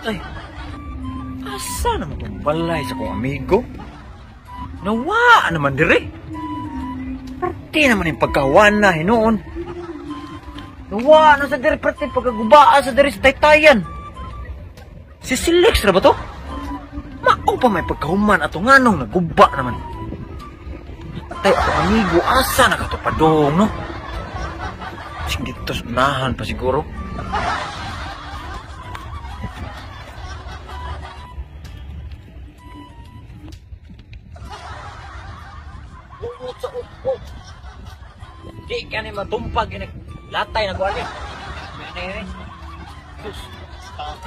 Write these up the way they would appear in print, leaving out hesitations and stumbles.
Ay, asa naman itong balay sa kong amigo? Nawa naman dire. Parte naman yung pagkawana hinuon. Nawa na sa dire parte pagkagubaan sa dire sa taytayan. Si Silex na ba to? Mao pa may pagkahuman ato nganong naguba naman. Patay ako amigo, asa na ka to padong, no? Sige dito sa unahan pa siguro. Buot sa upo. Di ka ni matumpag, latay na kuha ni. Sus,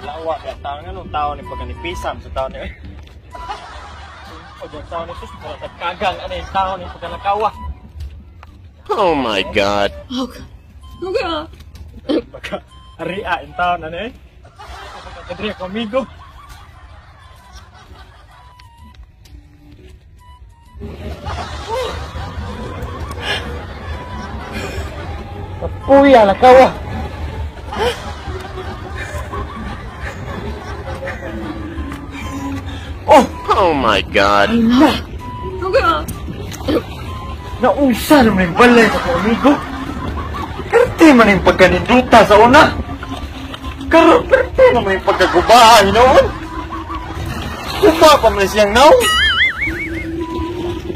lawa ya tao nga nung tao ni pagkanipisam sa tao ni. Pag ang tao ni sus, mura sa kagang ano yung tao ni pagkalakawa. Oh my God. Baka aria yung tao na ni. Pagkakadri ako amigo. Kapuya, lakawa. Oh! Oh my God. Nausa naman yung balay sa kong amigo. Karte man yung pagkaninduta sa una. Karon, karte naman yung pagkagubaan noon. Guba pa man siyang naong.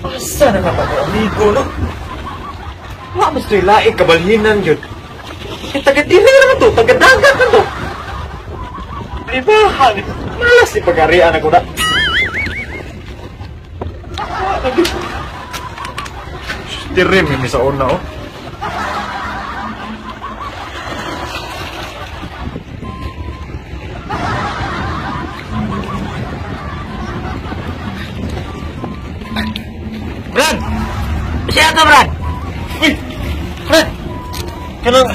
Asa na ka pa amigo, no? Wala mas ito'y laing kabalhinan yun. Eh, taga-dili naman to, taga-dagat na to. Libahan, malas ni pag-arian ako na. Tirim yung sa una, oh. Brad! Siya ka, Brad! Uy! Brad! Kanang...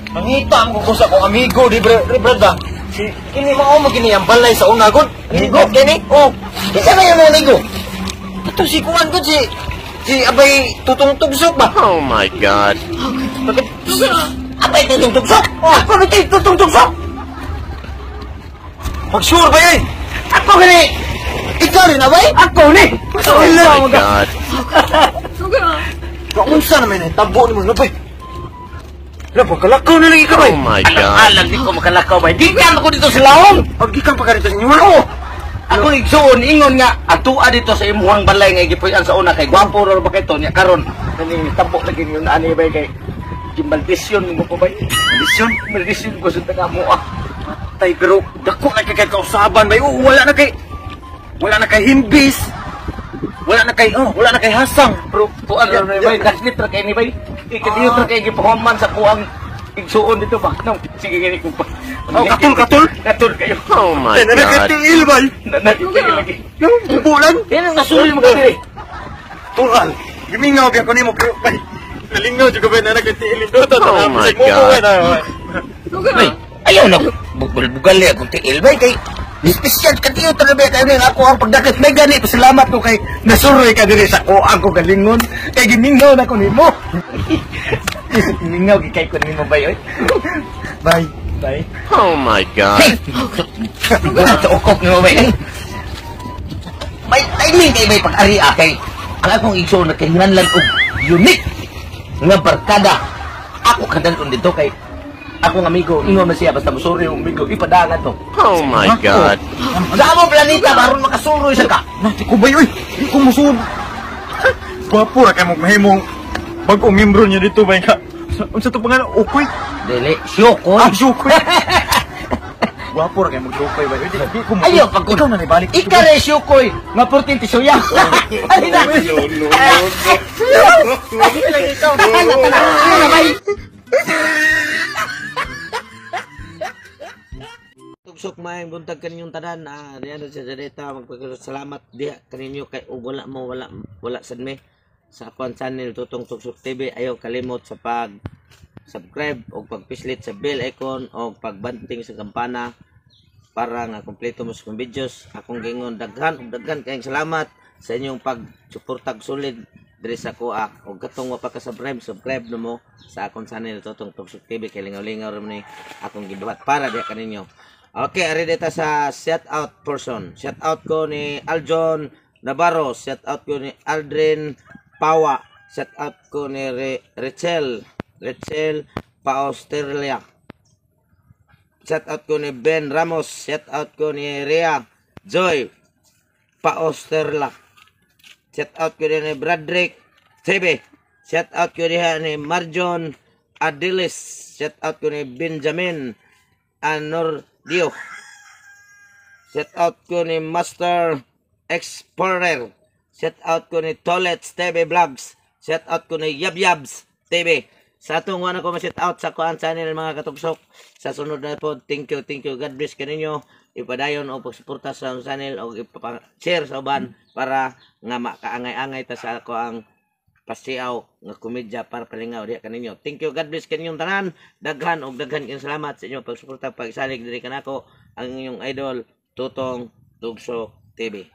Nangita ang ko sa akong amigo, di Brad, ba? Si, kini mao mo kini ang balay sa una, god. Amigo, kini? Oh. Kinsa man yung amigo? Ito si kuwan, god, si... Si Abay Tutong Tugsok ba? Oh my God. Bakit? Abay Tutong Tugsok? Oh. Ako ba Tutong Tugsok? Pag-sure ba yun? Ako gani! Ikaw rin, Abay? Ako ni! Oh my God. Kaunsa naman yung tabo ni mo, labay. Labay, kalakaw na lagi ka ba? Oh my God. Alam, di ko makalakaw ba? Di ka ako dito sa laong! Pag di ka pa ka rito sa inyo, ha? Oo! Ako igsuon, ingon nga, atua dito sa imuhang balay nga igipuy-an sa una kay gwapo ra ba kay to niya karon. Kaning tabo lagi yun ani bay kay gimbaldisyon mo ko bay. Maldisyon? Maldisyon ko sa taga mo ah. Tay, pero dako na kay kausaban bay. Oo, wala na kay himbis. Wala na kay oh, wala na kay hasang. Pero kuan ra bay, kaslit ra kay ni bay. Ikadiyo ra kay gipahuman sa kuang igsuon dito ba. No, sige gani ko pa. Oh, katul katul. Katul kayo. Oh my Tay, God. tiil bay. Nanatiil lagi. Bulan. Yan ang nasuli mo kasi. Tural. Gimingaw biya ko nimo pero bay. Nalingaw jud ko bay na tiil dito. Oh my God. Bay, ayaw na bugal-bugal akong tiil bay kay espesyal kadiyo talaga kay ning ako ang pagdakit may gani pasalamat ko kay nasuroy ka diri sa kuang ko galingon kay gimingaw na ko nimo. Gimingaw gikay ko nimo bay oy. Bay. Bay. Oh my God. Hey! Sa ukok nimo bay. Bay timing kay bay pag-ari kay ang akong igsoon na kinahanglan og unique nga barkada. Ako kadalon dito kay akong amigo, ingon man siya, basta musuri yung amigo, ipadangan to. Oh my God. Sa among planeta, baron makasuroy sa ka. Nati ko bay oy. Di ko musuod. Gwapo ra kay mo mahimong bag-ong miyembro niya dito bay ka. Unsa to pangalan? Ukoy. Dili, syokoy. Ah, syukoy. Gwapo ra kay mo syukoy bay. Di ko musuod. Ayaw, pag ikaw na nibalik. Ika re syokoy, nga 14 tisuya. Alin na? No, no, no, no. Tugsok maayong buntag kaninyong tanan. Diyan na sa Janeta, magpagkasalamat diha kaninyo kay ug wala mo wala sad me sa akong channel Tutong Tugsok TV. Ayaw kalimot sa pag subscribe o pagpislit sa bell icon o pagbanting sa kampana para nga kompleto mo sa akong videos. Akong gingon daghan ug daghan kayong salamat sa inyong pagsuportag solid diri sa kuha. Og katong wa pa ka subscribe, subscribe na mo sa akong channel Tutong Tugsok TV kay lingaw-lingaw ra man ni akong gibuhat para diha kaninyo. Okay, ari dito sa shout out person. Shout out ko ni Aljon Navarro, shout out ko ni Aldrin Pawa, shout out ko ni Rachel, Rachel Paosterlia. Shout out ko ni Ben Ramos, shout out ko ni Rhea Joy Paosterla. Shout out ko din ni Bradrick TV. Shout out ko diha ni Marjon Adilis. Shout out ko ni Benjamin Anordio. Shout out ko ni Master Explorer. Shout out ko ni Tolets TV Vlogs. Shout out ko ni Yabyabs TV. Sa atong wala ko ma-shout out sa kuan channel, mga katugsok. Sa sunod na po, thank you, thank you. God bless kaninyo. Ipadayon o pagsuporta sa akong channel o ipapa-share sa uban para nga makaangay-angay ta sa ako ang pasiaw nga komedya para palingaw diha kaninyo. Thank you. God bless kaninyong tanan. Daghan og daghan kayong salamat sa inyong pagsuporta, pagsalig diri kanako, ang inyong idol, Tutong Tugsok TV.